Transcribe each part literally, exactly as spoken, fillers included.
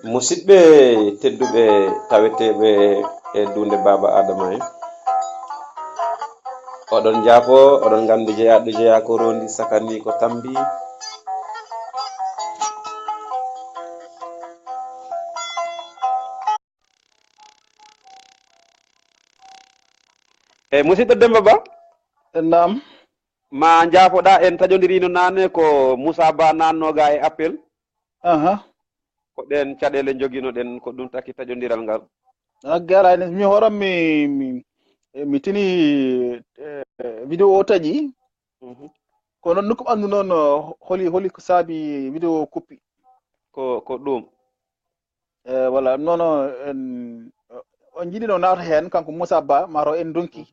Musidɓe tedduɓe taweteeɓe e duunde Baaba Aadama en, oɗon njaafo, oɗon nganndi jeyaaɗo jeyaa ko roondi sakanii ko tambi. E musidɗo Demba Ba? Naam. Ma njaafoɗa, en taƴondirino naane ko Moussa Ba naannoga e appel. Aha. Ko ɗen caɗeele njoginoɗen, ko ɗum taki taƴondiral ngal. A jarama, mi horam mi, mi, mi tini, eh, vidéo o taƴi. Mhm. Kono nokku ɓanndu noon, holi, holi ko saabi vidéo o kuppi? Ko, ko ɗum. Eh, voilà, non, non, en, on jiɗino naata heen, kanko Moussa Ba, mato en donki.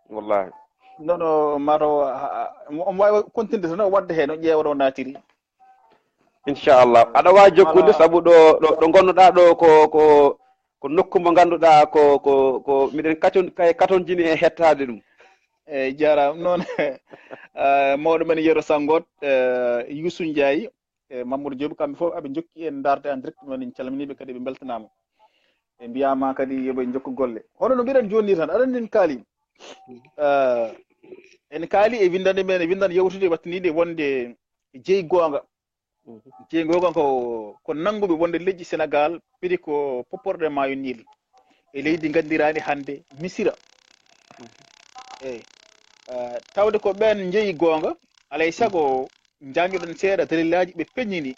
Wallahi. Non, non, mato, a, a, omo waawi continde tan, o wadda heen, o ƴeewa ɗo naatiri. Inchallah. Aɗa waawi jokkude, voilà, sabu ɗo, ɗo, ɗo ngonnoɗaa ɗo ko, ko, ko nokku mo ngannduɗaa ko, ko, ko miɗen katon-, kay katonjini e hettaade ɗum. Eeyi, jaaraama. Noon, eh, mawɗo men Yero Sanngoot, eh, Youssou Ndiaye, e Mamadou Diop, kamɓe fof aɓe njokki en ndaarde en direct, noon en calminii ɓe kadi, ɓe mbeltanaama. Ɓe mbiyaama kadi yo ɓe njokku golle. Hono no mbiɗen jooni ni tan, aɗa anndi en kaali. Eh, en kaali e winndannde men, e winndannde yawtude wattiniinde wonde jeyi goonga. Jeyi goonga ko, ko nannguɓe wonde leƴƴi Senegaal piri ko popporɗe maayo Niil. E leydi nganndiraandi hannde Misira. Eeyi. Eh, tawde ko ɓeen njeyi goonga, alay sago njaññoɗen seeɗa dalillaaji ɓe peññini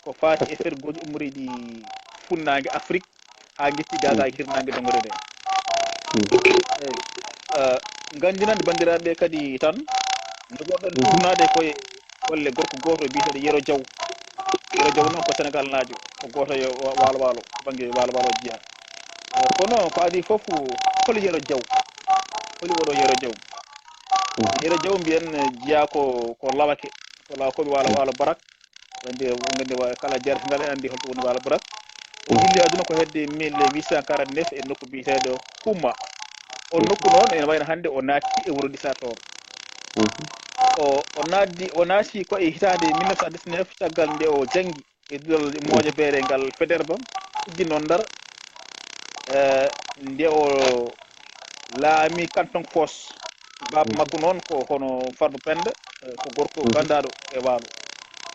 ko faati e fergooji ummoriiɗi funnaange Afrik haa ngetti gaagaa e hirnaange dongre nde. Eeyi. Eh, nganndinan banndiraaɓe kadi tan, njogoɗen tuugnaade koye golle gorko gooto biyeteeɗo Yero Diaw. Yero Diaw noon ko Senegaalnaajo, ko gooto e wa-, Waalo Waalo, bannge Waalo Waalo jeyaa. Eh, kono ko adii fof, holi Yero Diaw? Holi oɗo Yero Diaw? Yero Diaw mbiyen, eh, jeyaa ko, ko Lawake, ko Lawakooɓe Waalo Waalo Barak. Wonde, wonde wa-, kala jeerto ngal en anndi holto woni Waalo Barak. O dilli aduna ko hedde mille huit cent quarante-neuf e nokku biyeteeɗo Houma. On nokku noon ene wayno hannde o naatti e wuro Lisaator. O, o naatdi, o naati ko e hitaande mille neuf cent dix-neuf, caggal nde o janngi e duɗal moƴƴere ngal Faidherbe, uddino Ndar, eh, nde o laami canton Foos. Baaba makko noon ko hono Farba Penda, eh, ko gorko ganndaaɗo e Waalo.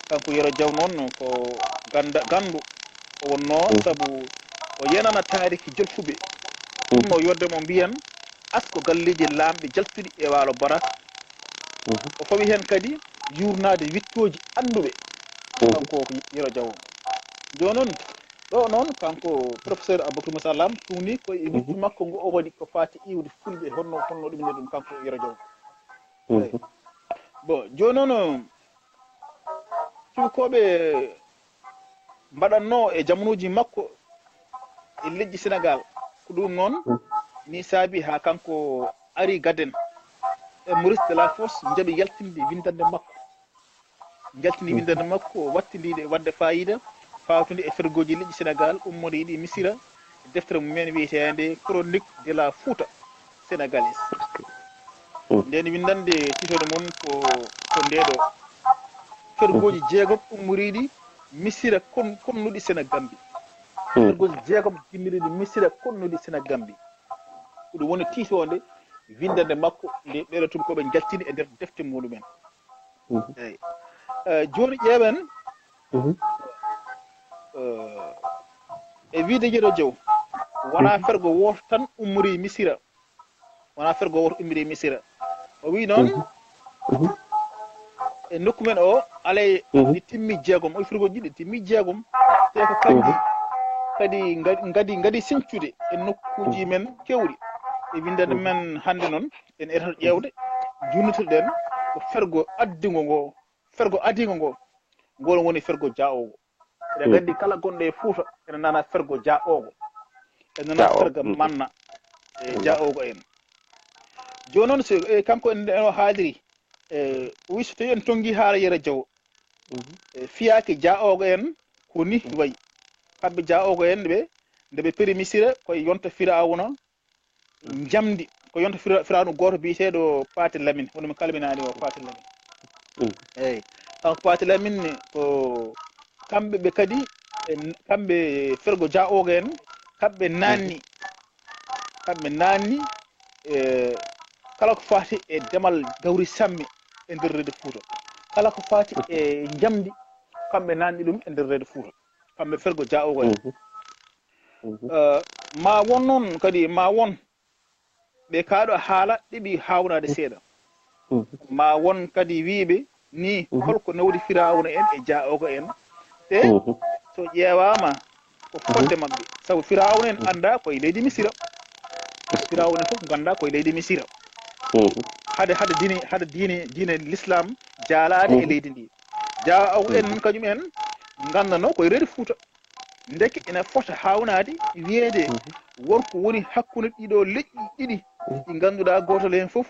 Kanko Yero Diaw noon ko gannda-, ganndo o wonnoo, sabu o yenana taariki Jolfuɓe. Ɗum o yodde mo mbiyen, asko galleeji laamɓe jaltuɗi e Waalo Barak. O fawi heen kadi yuurnaade wiɗtooji annduɓe. Kanko ko Yero Diaw. Jooni noon, ɗo noon, kanko professeur Aboubacry Moussa Lam tuugni ko e wiɗto makko ngo o waɗi ko faati iwde fulɓe, honno, honno ɗum ne ɗum kanko Yero Diaw. Eey. Bon, jooni noon, cuɓikooɓe mbaɗatnoo e jamanuuji makko e leƴƴi Senegaal. Ko ɗum noon ni saabi haa kanko Henri Gadden e Maurice Delafosse njaɓi yaltinde winndannde makko. Njaltini winndannde makko wattindiinde e waɗde faayiida, fawtunde e fergooji leƴƴi Senegaal ummoriiɗi Misira, e deftere mum en wiyeteende Chronique de la Fouta Sénégalaise. Ndeen winndannde, tiitoonde mum ko, ko ndee ɗo. Fergooji jeegom ummoriiɗi Misira kon-, konnuɗi Senegambi. Fergooji jeegom timmiriiɗi Misira konnuɗi Senegambi. Ko ɗum woni tiitoonde winndannde makko nde ɓeeɗo tuubakooɓe njaltini e nder defte muɗumen. Eey. Eh, jooni ƴeewen, eh, e wiyde Yero Diaw, wonaa fergo wooto tan ummorii Misira. Wonaa fergo wooto ummorii Misira. O wiyi noon, e nokku men o, alay ɗi timmi jeegom. O fergooji ɗi timmi jeegom. Te ko kanji kadi ngadi, ngadi, ngadi sincude e nokkuuji men keewɗi. E winndannde men hannde noon, en etata ƴeewde, junnitoɗen ko fergo addigo ngo, fergo adigo ngo, ngol woni fergo jaawoogo. Eɗen nganndi kala gonɗo e Fuuta, ene nana fergo jaawoogo. Ene nana fergo manna e jaawoogo en. Jooni noon, so, e, kanko en, en o haaliri, e, o wi so tawi en tonngi haala Yero Diaw, e, fiyaake jaawoogo en ko ni wayi. Kamɓe jaawoogo en ɓe, nde ɓe peri Misira, koye yonta Firawuna, njamdi, ko yonta Fira-, Firawuna gooto biyeteeɗo Paate Lamin, hono mi kalminaani o, Paate Lamin. Eey, kanko Paate Lamin ne, ko kamɓe ɓe kadi ɓe, kamɓe Fergo Diawoga en, kamɓe naanni, kamɓe naanni e kala ko faati e demal gawri samme e nder reedu Fuuta. Kala ko faati e njamndi, kamɓe naanni ɗum e nder reedu Fuuta. Kamɓe Fergo Diawoga en. Eh, ma won noon kadi, ma won ɓe kaaɗo haala ɗeɓi haawnaade seeɗa. Ma won kadi wiyɓe ni, holko nawdi Firawna en e Diawoga en? Te so ƴeewaama ko fodde maɓɓe. Sabu Firawna en annda koye leydi Misira. Firawna en fof ngannda koye leydi Misira. Hade, hade diine, hade diine, diine l'islam jaalaade e leydi ndi. Diawoga en kañum en nganndano koye reedu Fuuta. Ndeke ina fota haawnaade wiyeede wonko woni hakkunde ɗiɗo leƴƴi ɗiɗi ɗi ngannduɗaa gootal heen fof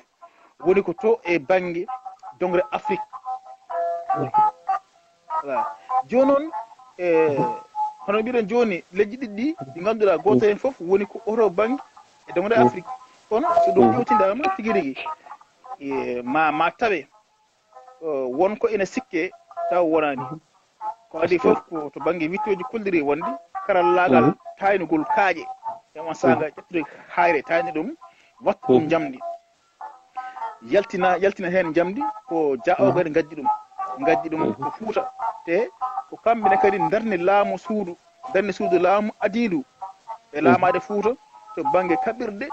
woni ko to e bannge dongre Afrik. Voilà. Jooni noon, e, hono mbiɗen jooni, leƴƴi ɗiɗi ɗi, ɗi ngannduɗaa gootal heen fof woni ko oto bannge e dongre Afrik. Kono so ɗum ƴeewtindaama tigi rigi, e, ma, ma tawe, eh, won ko ene sikke taw wonaani. Ko adii fof ko to bannge wittooji kolliri wonde karallaagal taaynugol kaaƴe. E on saanga ƴettude haayre taayni ɗum, watta ɗum njamndi. Yaltina, yaltina heen njamndi ko Diawoga en ngaddi ɗum. Ngaddi ɗum ko Fuuta. Te ko kamɓe ne kadi ndarni laamu suudu, ndarni suudu laamu adiindu e laamaade Fuuta to bannge kaɓirɗe,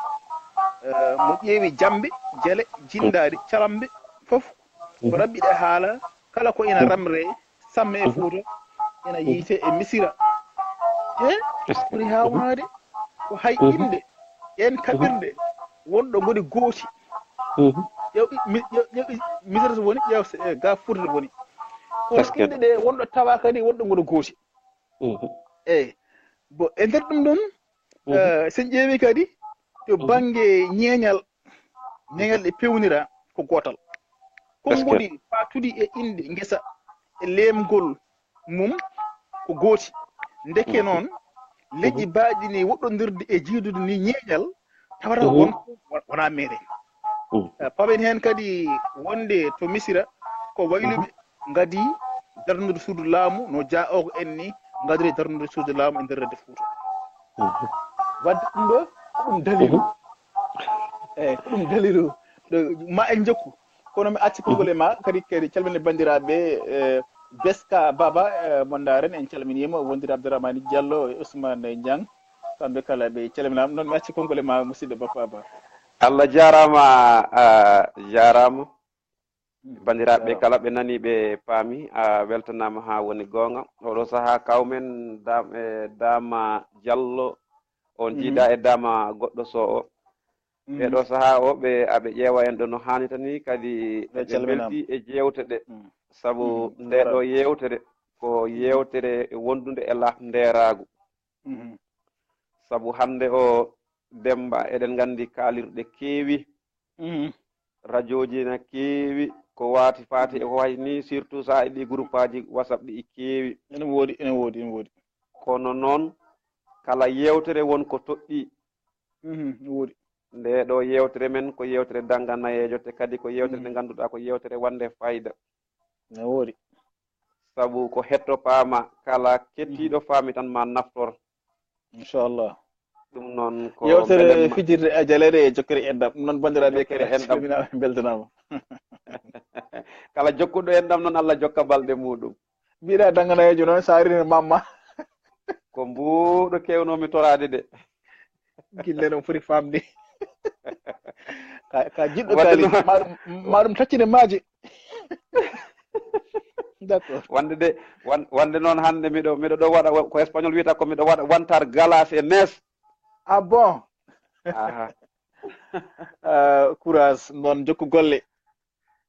eh, mo ƴeewi Jammbe, Jele, Jinndaari, Calambe, fof ko raɓɓiɗe haala, kala ko ina ramre, samme e Fuuta, ina yiyte e Misira. Te ɓuri haawnaade ko hay innde en kaɓirɗe wonɗo ngoni gooti. Ƴeew, mi-, ƴeew, ƴeew, Misira to woni, ƴeew, eh, ga Fuuta to woni. Kono innde ɗe wonɗo tawa kadi wonɗo ngoni gooti. Eyi. Bon, e nder ɗum ɗon, eh, so en ƴeewi kadi to bannge ñeeñal, ñeeñal ɗe pewnira ko gootal. Konguɗi paatuɗi e innde ngesa e leemgol mum ko gooti. Ndeke noon, leƴƴi baɗɗi ni woɗɗondirde e jiidude ni ñeeñal, tawata won, wona meere. Eh, pamen heen kadi wonde to Misira ko wayluɓe ngadi darnude suudu laamu no Diawoga en ni ngadiri darnude suudu laamu e nder reedu Fuuta. Wadde ɗum ɗo ko ɗum dalilu. Eyi, ko ɗum dalilu. Ɗo, ma en jokku. Kono mi acci konngol e ma kadi, kadi calmine banndiraaɓe, eh, Beska Baba, eh, mo Ndaaren, en calminiima, wondiraa Abdourahmane Diallo e Ousmane Niang. Kamɓe kala ɓe calminaama. Noon mi acci konngol e ma, musidɗo Bappa Ba. Allah jaaraama, a jaaraama. Banndiraaɓe kala ɓe nani, ɓe paami, a weltanaama haa woni goonga. Oɗo sahaa, kawmen Dam-, e Dama Diallo, on jiida e Dama goɗɗo so o. Ɓeɗo sahaa o, ɓe, aɓe ƴeewa en ɗo no haanirta ni, kadi ɓe mbelti e jeewte ɗe. Sabu nde ɗo yeewtere ko yeewtere wondunde e laaf ndeeraagu. Sabu hannde o, Demmba, eɗen nganndi kaalirɗe keewi. Rajooji ena keewi, ko waati faati e ko wayi ni, surtout so a eɗi groupe aji WhatsApp ɗi keewi. Ene woodi, ene woodi, ene woodi. Kono noon, kala yeewtere won ko toɗɗii. Ene woodi. Nde ɗo yeewtere men ko yeewtere dannganayeejo, te kadi ko yeewtere nde ngannduɗaa ko yeewtere wonnde fayida. Ene woodi. Sabu ko hetto paama, kala kettiiɗo faami tan ma naftor. Inchallah. Ɗum noon ko yeewtere fijirde e jaleeɗe e jokkere enɗam. Ɗum noon banndiraaɓe kadi enɗam, calminaama, beltanaama. Kala jokkuɗo enɗam noon, Allah jokka balɗe muɗum. Mbiɗa dannganayeejo noon, so a rini mamma. Ko mbuuɗo keewnoomi toraade de. Gille noon foti faamde. Ka, ka jiɗɗo kaali, ma ɗum, ma ɗum taccine maaje. D'accord. Wonde de, won-, wonde noon hannde miɗo, miɗo ɗo waɗa, ko espagnol wiyata ko miɗo waɗa wantar galas e nees. Ah bon? Aha. Ah, courage, noon jokku golle.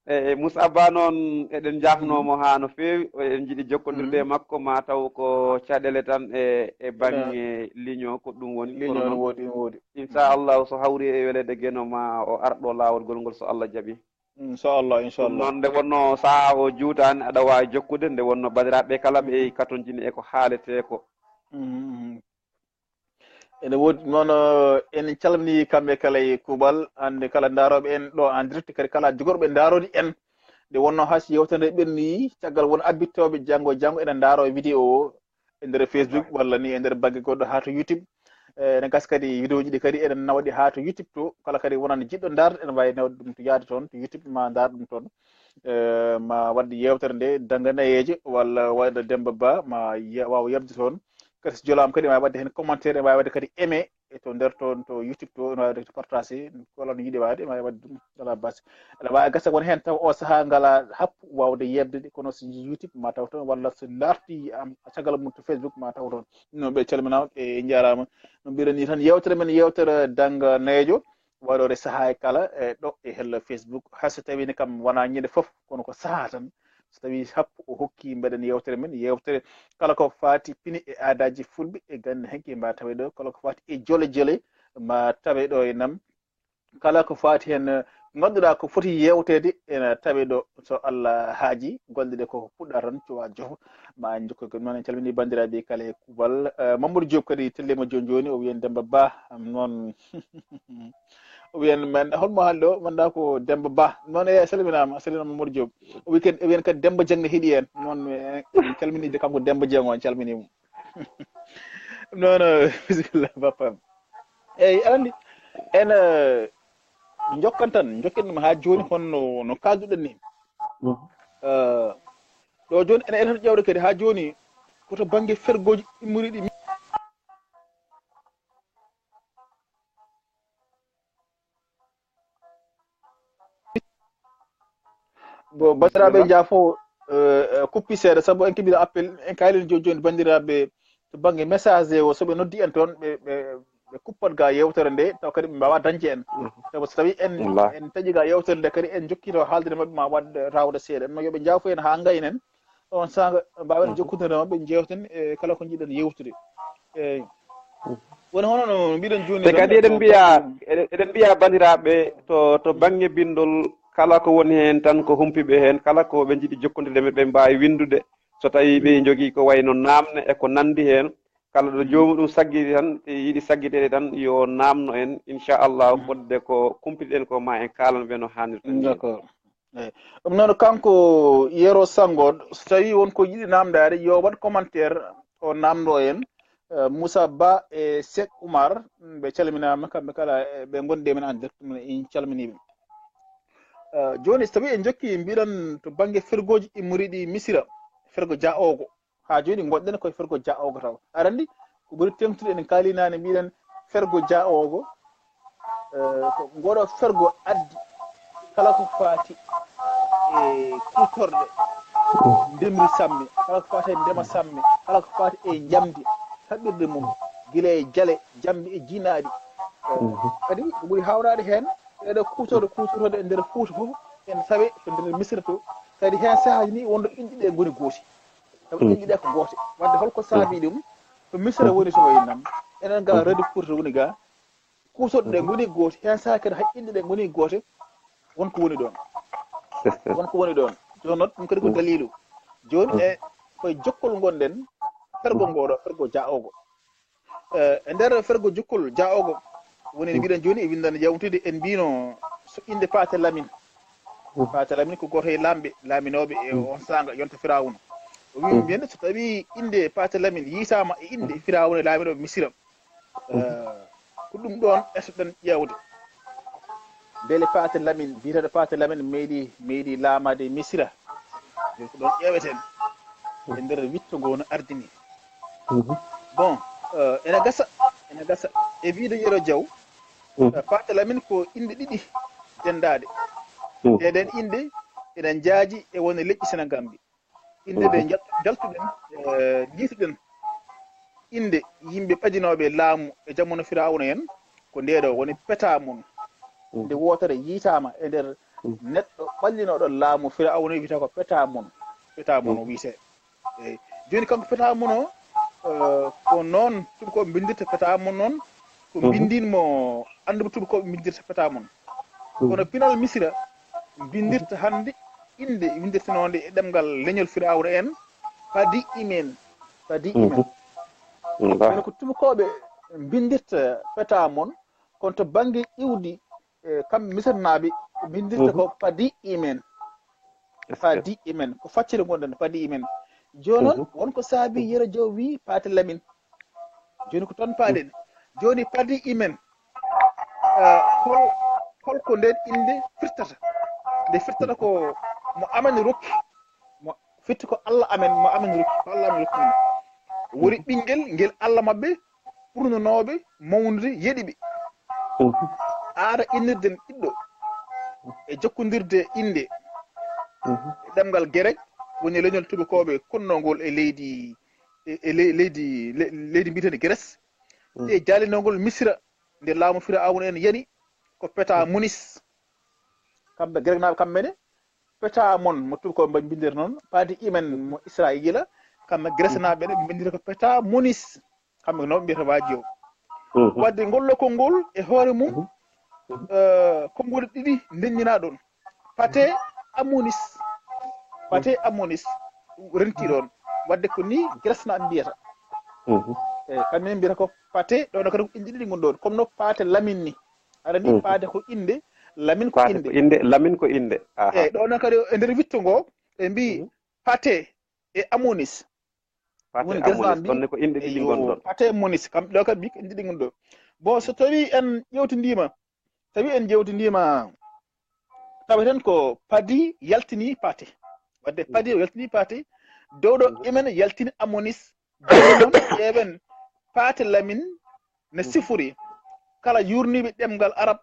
E, e Moussa Ba noon, eɗen njaafnoo mo haa no feewi. Eɗen njiɗi jokkondirde e makko, ma taw ko caɗeele tan e, e bannge ligne o, ko ɗum woni. Ligne o, kono noon, woodi, woodi. Inchallahu, so hawri e weleede Geno, ma o ar ɗo laawol ngol, so Allah jaɓi. Inchallah, inchallah. Ɗum noon, nde wonnoo sahaa o juutaani, aɗa waawi jokkude, nde wonnoo banndiraaɓe kala ɓe katonjini e ko haaletee ko. Ene woodi noon, eh, en calminii kamɓe kala e kuuɓal, hannde kala ndaarooɓe en ɗo en direct, kadi kala jogorɓe ndaaroode en. Nde wonnoo hay so yeewtere nde ɓennoyi, caggal won abbittooɓe janngo e janngo ene ndaaroo vidéo o, e nder Facebook walla ni e nder bannge goɗɗo haa to YouTube. Eh, ene gasa kadi vidéo ji ɗi kadi eɗen nawa ɗi haa to YouTube to, kala kadi wonande jiɗɗo ndaarde, ene waawi nawde ɗum to yaade toon to YouTube ma ndaar ɗum toon. Eh, ma waɗde yeewtere nde Dannga Nayeeje walla wayno Demmba Ba ma ye- waaw yeɓde toon. Kadi so jolaama kadi ma waɗde heen commentaire, ene waawi waɗde kadi aimé e to nder toon to YouTube to, ene waawi waɗde partage, kala no yiɗi waɗde, ene waawi waɗde ɗum, alaa baasi. Ene waawi gasa won heen taw o sahaa ngalaa happu waawde yeɓde ɗe, kono so YouTube ma taw toon, walla so larti am caggal mum to Facebook ma taw toon. No ɓe calminaama, ɓe njaaraama. No mbiɗen ni tan, yeewtere men, yeewtere Dannga Nayeejo, waɗoore sahaa e kala, e ɗo e hella Facebook. Hay so tawii ne kam wonaa ñande fof, kono ko sahaa tan. So tawii happu o hokki, mbeɗen yeewtere men, yeewtere kala ko faati pine e aadaaji fulɓe e gannde hanki ma tawe ɗo, kala ko faati e jole jole ma tawe ɗo e nam. Kala ko faati heen, eh, ngannduɗaa ko foti yeewteede ene tawe ɗo, so Allah haaji, golle ɗe ko puɗɗa tan cuwa jofo ma en njokko. Ko noon en calmini banndiraaɓe kala e kuuɓal. Eh, Mamadou Diop kadi tellima jooni jooni, o wiyen Demmba Ba, am noon. O wiyen men, holmo haalɗo, manda ko Demmba Ba. Noon e salminaama, salminaama Mamadou Diop. O wi ken, o wiyen kadi Demmba Dieng ne heɗi en. Noon, eh, en calmini de kanko Demmba Dieng o, en calmini mo. Non, non, bisimilla, papa. Eyi, aɗa anndi, en, eh, jokkan tan, jokken ɗum haa jooni, hono no kaalduɗen ni. Eh, ɗo jooni, ene, ene ƴewde kadi haa jooni, ko to bannge fergooji immoriiɗi. Bon, banndiraaɓe, njaafo, eh, eh, kuppi seeɗa, sabu en keɓii appel, en kaalii jooni jooni, banndiraaɓe, to bannge message o, so ɓe noddi en toon, ɓe, ɓe, ɓe kuppat ga yeewtere nde, taw kadi ɓe mbaawaa dañde en. Mhm. Sabu so tawii en, wallaahi, en taƴii ga yeewtere nde kadi, en njokkii to haaldude maɓɓe, ma waɗ raawde seeɗa. No yo ɓe njaafo en haa ngayen en. On saanga, mbaawen, mhm, jokkude e maɓɓe, njeewten e kala ko njiɗen yeewtude. Eeyi. Mhm. Woni hono no mbiɗen jooni te tan, kadi eɗen to mbiya, bannge, eɗen, eɗen mbiya banndiraaɓe to, to bannge binndol, kala ko woni heen tan ko humpiiɓe heen, kala ko ɓe njiɗi jokkondirde men, ɓe mbaawi winndude. So tawii ɓe njogii ko wayno naamne e ko nanndi heen, kala ɗo, mhm, joomum ɗum saggiti tan, yiɗi saggiteede tan, yo naamno en, inchallah, mhm, fodde ko kumpiɗen ko ma en kaalan ɓe no haanirta ni. D'accord. Eyi. Ɗum noon, kanko Yero Sango, so tawii won ko yiɗi naamndaade, yo waɗ commentaire, o naamndoo en. Eh, Moussa Ba e Seek Oumar, ɓe calminaama, kamɓe kala, eh, ɓe ngonde men en direct, en calminii ɓe. Eh, jooni, so tawii en njokki, mbiɗen to bannge fergooji immoriiɗi Misira, fergo Dia Ogo. Haa jooni ngonɗen koye fergo Dia Ogo taw. Aɗa anndi, ko ɓuri teeŋtude, en kaalii naane, mbiɗen fergo Dia Ogo, eh, ko ngooɗo fergo addi kala ko faati e kuutorɗe ndemri samme, kala ko faati e ndema samme, kala ko faati e njamndi, haɓirde mum, gila e jale, jamndi e jinaaɗi. Eh, mhm, kadi ko ɓuri haawnaade heen, ɗeɗo kuutorɗe kuutorɗe e nder Fuuta fof, en tawe ko nder Misira to. Kadi heen sahaaji ni wonde inɗe ɗe ngoni gooti. Sabu, mm, inɗe ɗe ko goote. Wadde holko saabii ɗum? To Misira woni so wayi nam. Enen ga, mhm, radio Fuuta woni ga. Kuutorɗe ɗe, mhm, ngoni goote. Heen sahaa kadi hay inɗe ɗe ngoni goote. Won ko woni ɗoon. Won ko woni ɗoon. Jooni noon, ɗum kadi ko, mhm, daliilu. Jooni, mhm, e koye jokkol ngonɗen, fergo, mhm, ngooɗo, fergo Dia Ogo. Eh, e nder fergo jokkol Dia Ogo, woni no, mm, mbiɗen jooni, e winndande yawtude, en mbino so innde Paate Lamin. Mm. Paate Lamin ko gooto e laamɓe, laaminooɓe e, mm, on saanga, yonta Firawuna. O wi, mm, mbiyen so tawii innde Paate Lamin yiitaama e innde, mm, Firawuna e laaminooɓe Misira. Mm. Eh, ko ɗum ɗoon esoɗen ƴeewde. Mbele Paate Lamin, biyeteeɗo Paate Lamin meeɗi, meeɗi laamaade Misira? Ko ɗoon ƴeeweten e nder witto ngo no ardini. Mhm. Bon, eh, ene gasa, ene gasa. E wiyde Yero Diaw, mhm, eh, Paate Lamin ko innde ɗiɗi denndaaɗe. Mhm. Ɗee ɗeen innde ene njaaji e wone leƴƴi Senegaal ɗi. Innde nde, mhm, njal-, njaltuɗen, eh, njiituɗen innde yimɓe ɓadinooɓe laamu e jamono Firawuna en, ko ndee ɗoo woni Petamon. Mhm. Nde wootere yiitaama e nder, mhm, neɗɗo ɓallinooɗo laamu Firawuna, wiyetee ko Petamon. Petamon o, mhm, wiyetee. Eyi. Jooni kanko Petamon o, eh, ko noon tuubakooɓe mbinndirta Petamon noon, ko, mhm, mbinndiin mo annduɓe tuubakooɓe mbinndirta Petamon. Mhm. Kono pinal Misira mbinndirta hannde innde winndirtanoonde e ɗemngal leñol Firawna en, Padi Imen. Padi Imen. Mhm. Kono ko tuubakooɓe mbinndirta Petamon, kono to bannge iwdi, e kamɓe Misirnaaɓe, ɓe mbinndirta ko Padi Imen. Padi Imen. Ko faccere ngonɗen, Padi Imen. Jooni noon, won ko saabi Yero Jaw wii Paate Lamin. Jooni ko toon paaɗen. Jooni, padi imen, eh, hol, hol ko nden innde firtata? Nde firtata ko mo amen rokki, mo firti ko Allah amen, mo amen rokki, ko Allah amen rokki min. Woni ɓinngel ngel Allah maɓɓe ɓurnonooɓe mawnude yeɗi ɓe. Aada innirde ɓiɗɗo e jokkondirde innde e ɗemngal Gerek, woni leñol tubakooɓe konnoongol e leydi, e, e le-, leydi, le-, leydi mbiyeteendi Grèce. E jaalinoongol Misira nde laamu Firawna en yani, ko peta monis. Kamɓe Greknaaɓe kamɓe ne, peta mon, mo tubakooɓe mbaɗi mbinndere noon, padi imen mo Israayiila, kamɓe Gresnaaɓe ne mbinndira ko peta monis. Kamɓe noon mbiyata waaji o. Wadde ngol lokol ngol e hoore mum, eh, konngol ɗiɗi ndenndinaa ɗoon. Pate amonis. Pate amonis renti ɗoon. Wadde ko ni Gresnaaɓe mbiyata. Eyi, kamɓe mbiyata ko pate, ɗoon kadi ko innde ɗiɗi ngon ɗoon. Comme no pate Lamin ni. Aɗa anndi pate ko innde, Lamin ko Pate ko innde. Innde, Lamin ko innde. Aha. Eyi, ɗoon kadi e nder witto ngo, ɓe mbii pate e amonis. Pate woni Gresnaaɓe amonis, mbii, ɗoon ne ko innde ɗiɗi eyo, ngon ɗoon. Pate monis, kam ɗo kam mbii ko innde ɗiɗi ngon ɗoon. Bon, so tawii en ƴeewtindiima, tawi en ƴeewtindiima, tawaten ko padi yaltini pate. Wadde padi o yaltini pate, dow ɗo imen yaltini amonis. Jooni noon, ƴeewen pate Lamin ne sifori kala yuurniiɓe ɗemngal Arab.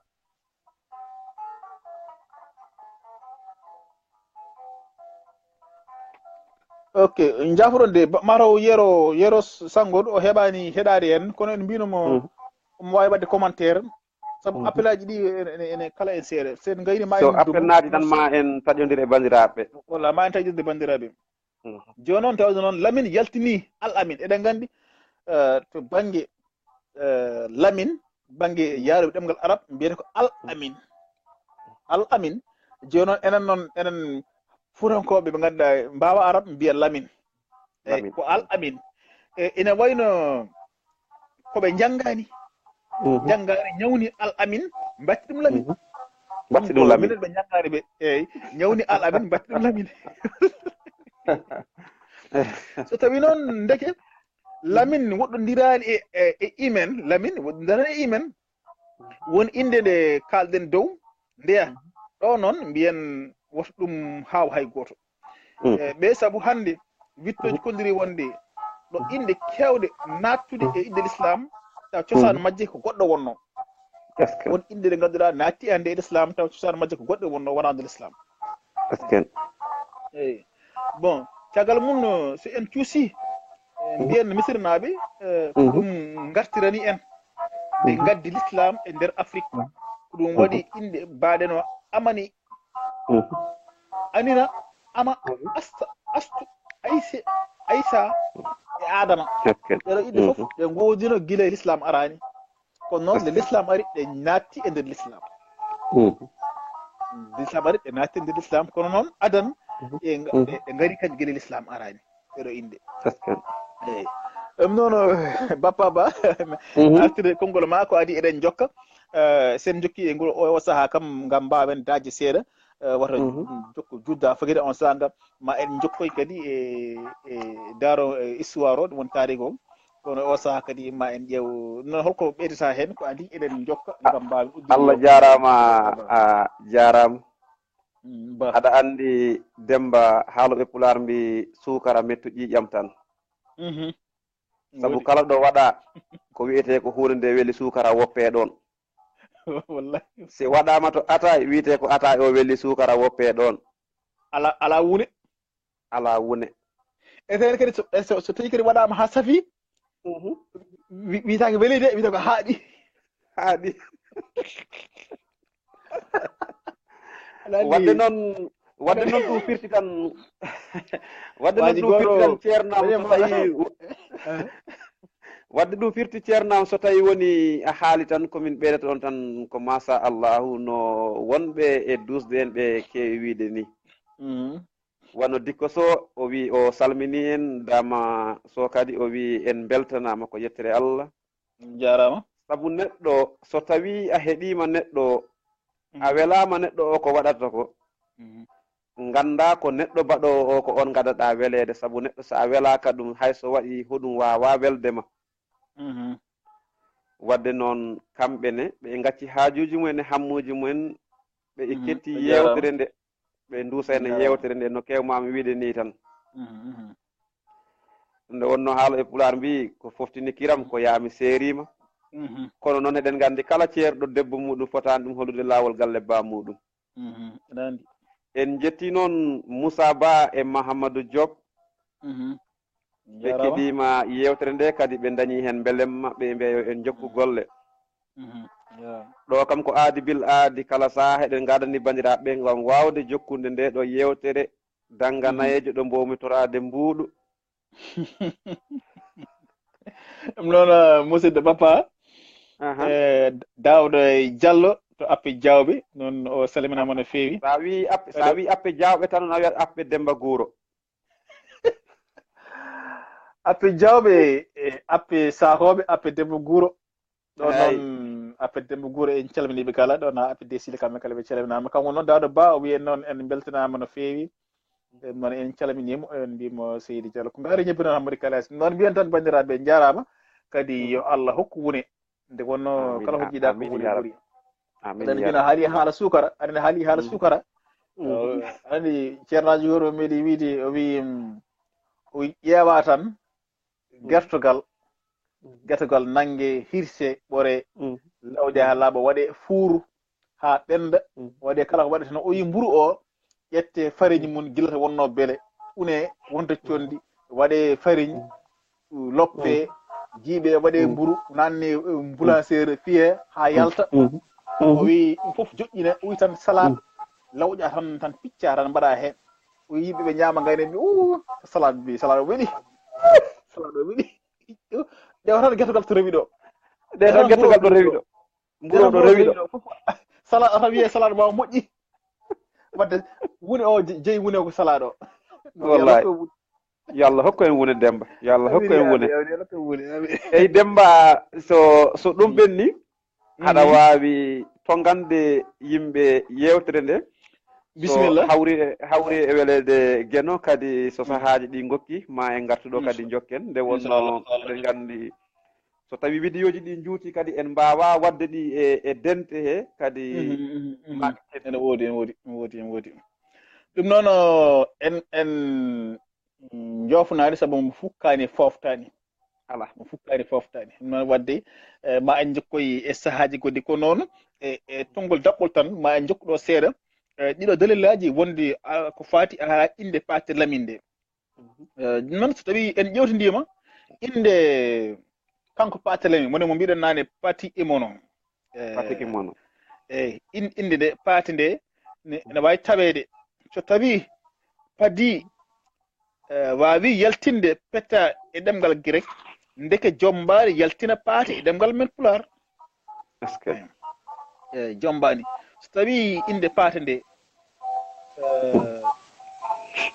Ok, njaafoɗon de, ba-, mataw Yero, Yero Sango o heɓaani heɗaade en, kono en mbino mo, omo waawi waɗde commentaire, sabu appelaaji ɗi ene, ene, ene kala en seeɗa. So en ngayni ma So en appel naati tan ma en taƴondir e banndiraaɓe. Walla ma en taƴondir e banndiraaɓe. Jooni noon, tawde noon, Lamin yaltini Al Amin. Eɗen nganndi, eh, to bannge, eh, Lamin, bannge yaaruɓe ɗemngal Arab, mbiyete ko Al Amin. Al Amin. Jooni noon, enen noon, enen Fuutankooɓe ɓe ngannduɗaa mbaawa Arab, mbiya Lamin. Eyi, Lamin. Ko Al Amin. E, ina wayno ko ɓe njanngaani. Njanngaani, ñawni Al Amin, mbatti ɗum Lamin. Mbatti ɗum Lamin. Minen ɓe njanngaani ɓe, eyi, ñawni Al Amin, mbatti ɗum Lamin. So tawii noon, ndeke, Lamin woɗɗondiraani e, e, e imen, Lamin woɗɗondiraani e imen. Won innde nde kaalɗen dow, ndeya, ɗo noon mbiyen woto ɗum haaw hay gooto. E, ɓe sabu hannde wittooji kolliri wonde ɗo inɗe keewɗe naattude e inɗe l'islam, taw cosaan majje ko goɗɗo wonno. Won inɗe ɗe ngannduɗaa naatti e hannde e l'islam, taw cosaan majje ko goɗɗo wonno, wonaa nde l'islam. Eyi. Bon, caggal mum, no, so en cuusi, e, mbiyen misirnaaɓe, e, ko ɗum ngartirani en. Ɓe ngaddi l'islam e nder Afrique. Ko ɗum waɗi inɗe mbaɗeno amani, anina, ama, asta, astu, ayse, aysa, e adama. Ɗeɗo inɗe fof ɗe ngoodino gila e l'islam arani. Kono noon nde l'islam ari, ɗe naatti e nder l'islam. L'islam ari, ɗe naatti e nder l'islam, kono noon adan ɗe nga-, ɗe, ɗe ngari kadi gila l'islam arani. Ɗeɗo inɗe. Eyi. Ɗum noon, Bappa Ba, artude konngol maa ko adi eɗen njokka. Eh, sen njokki e ngol o, o sahaa kam ngam mbaawen daajde seeɗa. Eh, wata jokko judda fagiri on sahaa ngam ma en njokkoy kadi e, e daaro, e histoire o, ɗum woni taariik o. Kono o sahaa kadi ma en ƴeew noon holko ɓeydata heen ko adi eɗen njokka ngam mbaawen uddude Allah yeewtere. Jaaraama, a jaaraama. Mm, ba. Aɗa anndi Demmba, haalooɓe Pulaar mbi suukara mettu ƴiiƴam tan. Mhm. Sabu kala ɗo waɗa ko wiyetee ko huunde nde weli suukara woppee ɗoon. Wallahi. Si waɗaama to ataay, wiyetee ko ataay o weli suukara woppee ɗoon. Ala, ala wune. Ala wune. E so kadi so, e so, so tawi kadi waɗaama haa safi, wi-, wiyetaake weli de, wiyetee ko haaɗi. Haaɗi. Aɗa anndi wadde noon, wadde noon ɗum firti tan, wadde noon ɗum firti tan ceernam so tawi, wadde ɗum firti ceernam so tawi woni a haali tan ko min ɓeydata ɗon tan ko masa Allahu no wonɓe e duusde en ɓe keewi wiide ni. Mhm. Wano Dikko Sow, o wi o salmini en, Dama Sow kadi o wi en mbeltanaama ko yettere Allah. Jaaraama. Sabu neɗɗo, so tawii a heɗiima neɗɗo, a welaama neɗɗo o ko waɗata ko, gannda ko neɗɗo baɗoowo o ko on ngadaɗa weleede, sabu neɗɗo so a welaaka ɗum, hay so waɗi hoɗum waawaa welde ma. Mhm. Wadde noon, kamɓe ne, ɓe ngacci haajuuji mumen e hammuuji mumen, ɓe Mhm. ketti A jaaraama. yeewtere nde, ɓe nduusa en e Jaaraama. yeewtere nde no keewmaami wiide nii tan. Mhm, mhm. Nde wonnoo haala e Pulaar mbiyi, ko foftini kiram, ko yaami seeriima. Mhm. Kono noon eɗen nganndi kala ceerɗo debbo muuɗum fotaani ɗum hollude laawol galle baa muuɗum. Mhm. Aɗa anndi. En njetti noon Moussa Ba e Mahamadou Diop. Mhm. Ɓe Jaaraama. keɗiima yeewtere nde, kadi ɓe ndañi heen mbelemma, ɓe mbiya yo en njokku Mhm. golle. Mhm. Yo. Ɗo kam ko aadi bil aadi, kala sahaa eɗen ngaadani banndiraaɓe ɓe ngam waawde jokkude nde ɗo yeewtere dannga Mhm. nayeejo ɗo mbowmitoraade mbuuɗu. Ɗum noon, eh, musidɗo Papa, Aha. eh, Daawda Diallo to Appe Jawɓe, noon o salminaama no feewi. Sa wi Appe, sa Kadi wi Appe Jawɓe tan, a wiyat Appe Demba Guuro. Appe Jawɓe, e Appe Sahooɓe, Appe Demba Guuro. Ɗo Eey. noon, Appe Demba Guuro, en calminiiɓe kala. Ɗo na Appe Desile, kamɓe kala ɓe calminaama. Kanko noon, Daawda Ba, o wiyen noon, en mbeltanaama no feewi. Ɗum noon, en calminiima, en mbiima Seydi Diallo. Ko ngaari ñebbe noon, Hammadi Kalas. Noon mbiyen tan, banndiraaɓe, njaaraama. Kadi yo Allah hokku wune. Nde wonnoo Amiin, kala ko a-, jiiɗaa ko amiin, woni ya Rabbi. ɓuri. Amiin, Aɗa anndi ya mbiyen a Rabbi. haali haala suukara, aɗa anndi haali haala Mm. suukara. Mm. Uh, aɗa anndi Ceernaajo Yoro meeɗi wiide, o wi, mm, o wi ƴeewa tan Mm. gertogal, Mm. gertogal nannge, hirse, ɓore, Mm. lawƴe haa Mm. laaɓa, waɗe fuur haa ɓennda, Mm. waɗe kala ko waɗeteno. O wi mburu o, ƴette fariñ Mm. mum gila to wonnoo bele, une wonta Mm. conndi, waɗe fariñ, Mm. loppe, Mm. jiiɓe, waɗe Mm. mburu, nanne, eh, boulangerie, fiye haa Mm. yalta. Mm. O Mm. wi ɗum fof joƴƴine, o wi tan salade, Mm. lawƴa tan, tan picca tan mbaɗa heen. O wi yimɓe ɓe ñaama ngayne, mbi, "Uu, salade mbi, salade o weɗi." Salade o weɗi. Ƴeewa tan gertogal to rewi ɗo. Ɗe Ƴeewa tan tan gertogal ɗo rewi ɗo. Mburu o Ƴeewa ɗo tan rewi ɗo. Fof. Salade, a tan wiyee salade ma o moƴƴi. Wadde wune o je-, jeyi wune ko salade o. Wallahi. Yo Allah hokku en wune, Demba. Yo Allah hokku en wune. Amiin, amiin, amiin. Yo Allah hokku en wune. Amiin. Eyi, Demba, so, so ɗum Mm. ɓenni, aɗa Mhm. waawi tonngande yimɓe yeewtere nde. So Bisimilla. hawri e, hawri e weleede Geno, kadi so Mhm. sahaaji ɗi ngokki, ma en ngartu ɗo Mhm. kadi njokken. Nde wonnoo, Inchallah, inchallah. eɗen nganndi, so tawi vidéo ji ɗi njuuti kadi, en mbaawaa waɗde ɗi e, e dente he, kadi Mhm, mhm, mhm. ma en Ene woodi, ene woodi, ene woodi, ene woodi. Ɗum noon, o, en, en, mm, njoofnaani sabu mo fukkaani, fooftaani. Alaa. Mo fukkaani, fooftaani. Ɗum noon waɗde, eh, ma en njokkoy e sahaaji goɗɗi. Ko noon, e, e tonngol daɓɓol tan, ma en njokku ɗo seeɗa. Eh, ɗiɗo dalilaaji wonde, ah, ko faati haa innde Paate Lamine nde. Mhm. Eh, noon, so tawii en ƴeewtindiima innde kanko Paate Lamine, woni mo mbiɗen naane Paate Imono. Eh, Paate Imono. Eey, in-, innde nde, Paate nde, ne, ene waawi taweede. So tawii Padi, eh, waawii yaltinde peta e ɗemngal Grek, ndeke jommbaani yaltina Paate e ɗemngal men Pulaar. Est-ce que? Eh, eh, jommbaani. So tawii innde Paate nde, eh,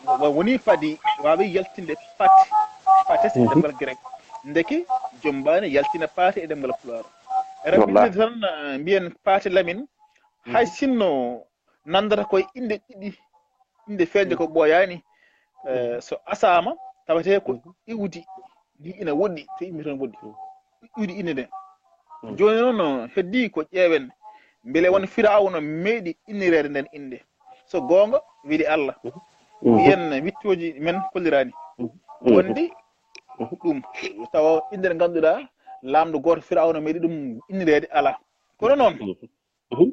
wa-, wonii Padi, waawii yaltinde Pat, Pates e Mhm. ɗemngal Grek. Ndeke jommbaani yaltina Paate e ɗemngal Pulaar. Wallahi. Raɓɓiɗinde tan, eh, mbiyen Paate Lamine, hay Mhm. sinno nanndata koye innde ɗiɗi, innde feeñde ko ɓooyaani, eh, Mhm. so asaama, tawetee ko Mhm. iwdi ndi ina woɗɗi, to immi toon woɗɗi. Mhm. Iwdi innde nde. Mhm. Jooni noon, heddii ko ƴeewen, mbele won Mhm. Firawna meeɗi innireede nden innde. So goonga, weli Allah. Mhm. Mhm. Mbiyen wittooji men kolliraani. Mhm. Wonde Mhm. ɗum, tawa innde nde ngannduɗaa, laamɗo gooto Firawna meeɗi ɗum innireede alaa. Kono noon, Mhm. Mhm.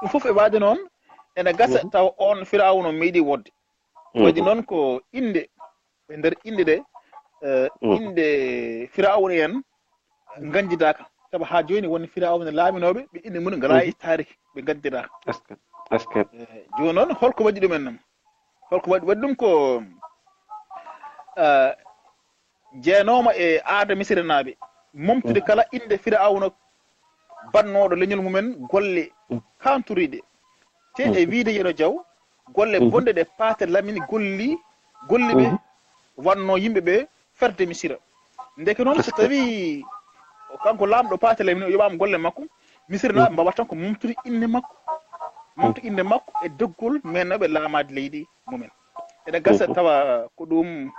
ɗum fof e waade noon, ene gasa Mhm. tawa oon Firawna meeɗi woɗde. Mhm. Waɗi noon ko innde, e nder innde ɗe, eh, Mhm. innde Firawna en nganndidaaka. Sabu haa jooni won Firawna laaminooɓe, ɓe innde mum ngalaa e Mhm. taariki, ɓe nganndidaaka. Est-ce que, est-ce que? Eh, jooni noon, holko waɗi ɗum en noon? Holko waɗi, waɗi ɗum ko, eh, jeenooma e aada Misiranaaɓe, momtude Mhm. kala innde Firawna bannooɗo leñol mumen golle Mhm. kaanturiiɗe. Te e Mhm. wiyde Yero Jaw, golle Mhm. bonɗe ɗe Paate Lamine golli, golli ɓe Mhm. wannoo yimɓe ɓe ferde Misira. Ndeke noon, so Est-ce que? tawii kanko laamɗo Paate Lamine o yoɓaama golle makko, Misiranaaɓe Mhm. mbaawata tan ko momtude innde makko. Momto innde makko e doggol meenooɓe laamaade leydi mumen. Eɗa gasa tawa ko ɗum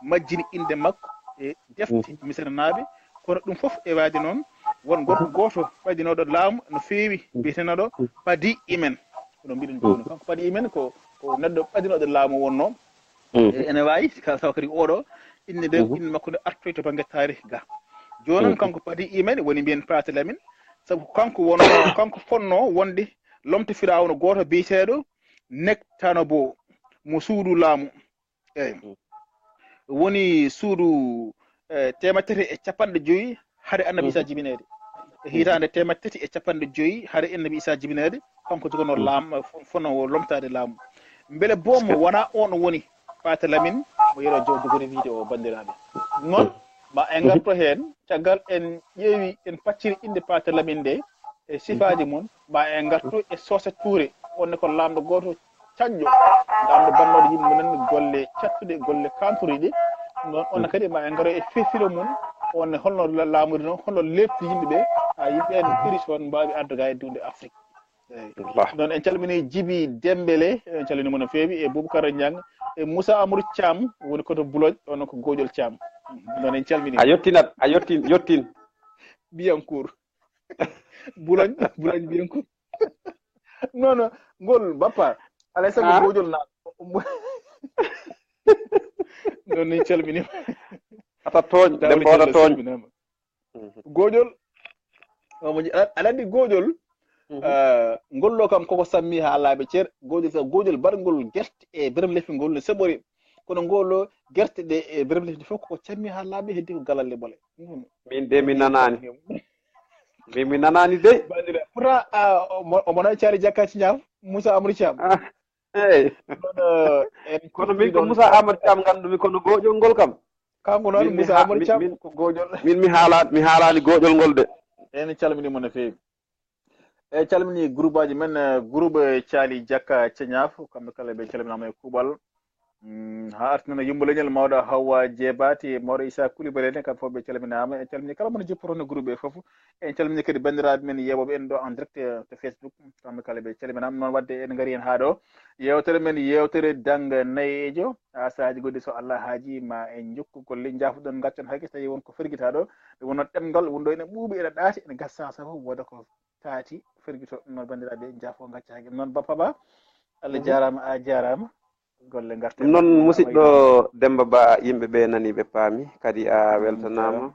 majjini innde makko e defte misranaaɓe, kono ɗum fof e waade noon, won gorko gooto ɓadinooɗo laamu no feewi, biyeteenoɗo Padi Imen. Kono mbiɗen jooni, kanko Padi Imen ko, ko neɗɗo ɓadinooɗo laamu wonnoo. E, ene waawi, ka-, tawa kadi oɗo, innde nde, innde makko nde artoy to bannge taarih ga. Jooni noon, kanko Padi Imen woni mbiyen Paate Lamin, sabu kanko wonnoo, kanko fonnoo wonde lomto Firawna gooto biyeteeɗo Nek Tanobo, mo suudu laamu. Eey. Woni suudu, eh, teemeɗɗe tati e capanɗe joyi hare Annabi Isa jibineede. E hitaande teemeɗɗe tati e capanɗe joyi hare Annabi Isa jibineede, kanko jogonoo laam-, fo-, fonnoo lomtaade laamu. Mbele boom wonaa oon woni Paate Lamin, mo Yero Jow jogori wiide o, banndiraaɓe. Noon, ma en ngarto heen, caggal en ƴeewi, en pacciri innde Paate Lamin nde, e sifaaji mum, ma en ngartu e Soose Tuure, wonde ko laamɗo gooto cañƴo, laamɗo bannooɗo yimɓe mumen golle cattuɗe, golle kaanturiiɗe. Ɗum noon, on kadi ma en ngaro e fefiro mum, on holno la-, laamori noon, holno leepti yimɓe ɓe, haa yimɓe ɓe ene iri toon mbaawi arde ga e duunde Afrik. Eey. Ɗum noon, en calminii Jibi Dembele, en calminii mo no feewi, e Boubacar Niang, e Moussa Amadou Thiam, woni koto Boulogne, on ko Gooƴol Thiam. Ɗum noon, en calminii. A yottinat, a yottin, yottin. Biyankour. Boulogne, Boulogne Biyankour. Non, non, ngol bappa, alay sago Gooƴol na. Non, en calminii. Ata tooñ, Daouda Demba wata Diallo tooñ. Salminaama. Gooƴol, omo ji-, aɗa, aɗa anndi Gooƴol, ah, ngol ɗo kam koko sammi haa laaɓi cer. Gooƴol, sa Gooƴol baɗngol gerte e berem lefi ngol no seɓori. Kono ngol ɗo gerte ɗe e berem lefi fof koko cammi haa laaɓi, heddi ko galalle bole. Mhm. Min de mi nanaani. Min mi nanaani de. Bandira. Pourtant, ah, omo, omo nawi Caali Jakka Siñaaf, Moussa Amadou Thiam. Ah, eey. Kono, eh, en Kono min ko Moussa Amadou Thiam nganndu-mi, kono Gooƴol ngol kam. Kanko noon, min mi Moussa ha-, Amadou min, Thiam min, ko Gooƴol. Min mi haala-, mi haalaani Gooƴol ngol de. En calminii mo no feewi. E calminii groupe aji men, eh, groupe Caali Jakka Ceñaaf, kamɓe kala ɓe calminaama e kuuɓal. Mm, haa arti noon e Yumbo Leñol, mawɗo Hawwa Jeebaati, mawɗo Issa Coulibaly en, kamɓe fof ɓe calminaama. En calminii kala mo no jippoto e groupe ɓe fof. En calminii kadi banndiraaɓe men yeewɓe en ɗo en direct, eh, to Facebook, kamɓe kala ɓe calminaama. Noon waɗde en ngarii heen haa ɗo. Yeewtere men, yeewtere Dannga Nayeejo, haa sahaaji goɗɗi so Allah haajii ma en njokku golle, njaafoɗon ngaccan hay so tawii won ko fergitaa ɗo. Ɗum wonno ɗemngal wonɗo ene ɓuuɓi, ene ɗaati, ene gasa saha saha fof wooda ko taati, fergito. Noon banndiraaɓe, njaafo ngacca hay noon. Bappa Ba, Allah jaaraama, a jaaraama. Golle ngarte. Ɗum noon, musidɗo Demba Ba, yimɓe ɓe nanii, ɓe paami, kadi a weltanaama.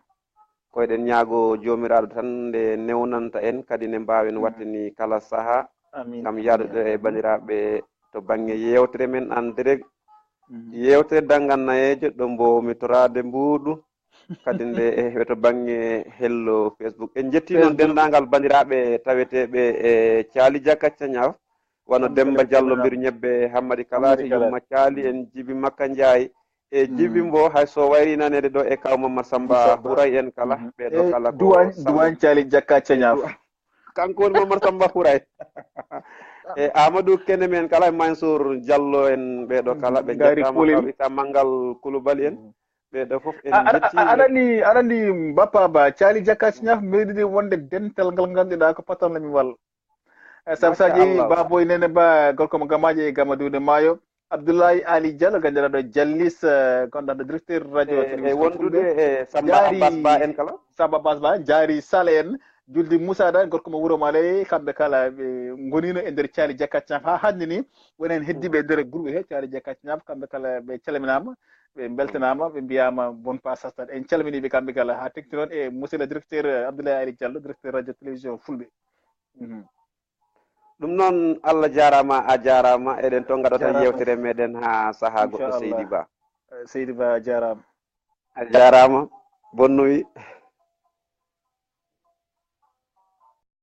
Ko eɗen ñaago Joomiraaɗo tan nde newnanta en, kadi nde mbaawen waɗde ni kala sahaa. Amiin. Kam yaadude e banndiraaɓe to bannge yeewtere men en direct. Mhm. Yeewtere Dannga Nayeejo, ɗo mboowmi toraade mbuuɗu. Kadi nde, eh, to bannge hello Facebook. En njettii noon denndaangal banndiraaɓe taweteeɓe e Caali Jakka Ceñaaf, wano Demba Diallo, Mbiru Ñebbe, Hammadi Kalaati, Yumma Caali en, Jibi Makka Njaay, e Jibi Mbo, hay so wayri naneede ɗo e kaw Mamad Samba Huray en kala, ɓee ɗo kala ko Duwaañ, Samba. Duwaañ Caali Jakka Ceñaaf. Kanko woni Mamad Samba Huray. E Amadou Kene men kala, e Mansour Diallo en, ɓee ɗo kala ɓe njettaama, kaw Issa Manngal Coulibaly en. Ɓee ɗo fof en njetti. Aɗa anndi, aɗa anndi Bappa Ba, Caali Jakka Ceñaaf meeɗiɗi wonde dental ngal ngannduɗaa ko patron lamin walla. E sabu so a ƴeewi Baboy Nene Ba, gorko mo Gamaaji e Gamaduude Maayo, Abdoulaye Ali Diallo, ganndiraaɗo Jallis, eh, gonɗo directeur radio e, e télévision wondude Fulɓe. E Samba Jaari Abbas Ba en kala. Samba Abbas Ba, Jaari Sal en, Julde Moussa Daan, gorko mo Wuro Male, kamɓe kala ɓe ngonino e nder Caali Jakka Ceñaaf haa hannde ni. Woni heen heddiiɓe e nder groupe he Caali Jakka Ceñaaf, kamɓe kala ɓe calminaama, ɓe mbeltanaama, ɓe mbiyaama bonne passage tan. En calminii ɓe kamɓe kala, haa teŋti noon e monsieur le directeur, eh, Abdoulaye Ali Diallo, directeur radio télévision Fulɓe. Mhm. Ɗum noon, Allah jaaraama, a jaaraama. Eɗen to ngaɗa tan yeewtere meɗen haa sahaa goɗɗo, inchallah. Seydi Ba. Eh, Seydi Ba, a jaaraama. A jaaraama. Bonne nuit.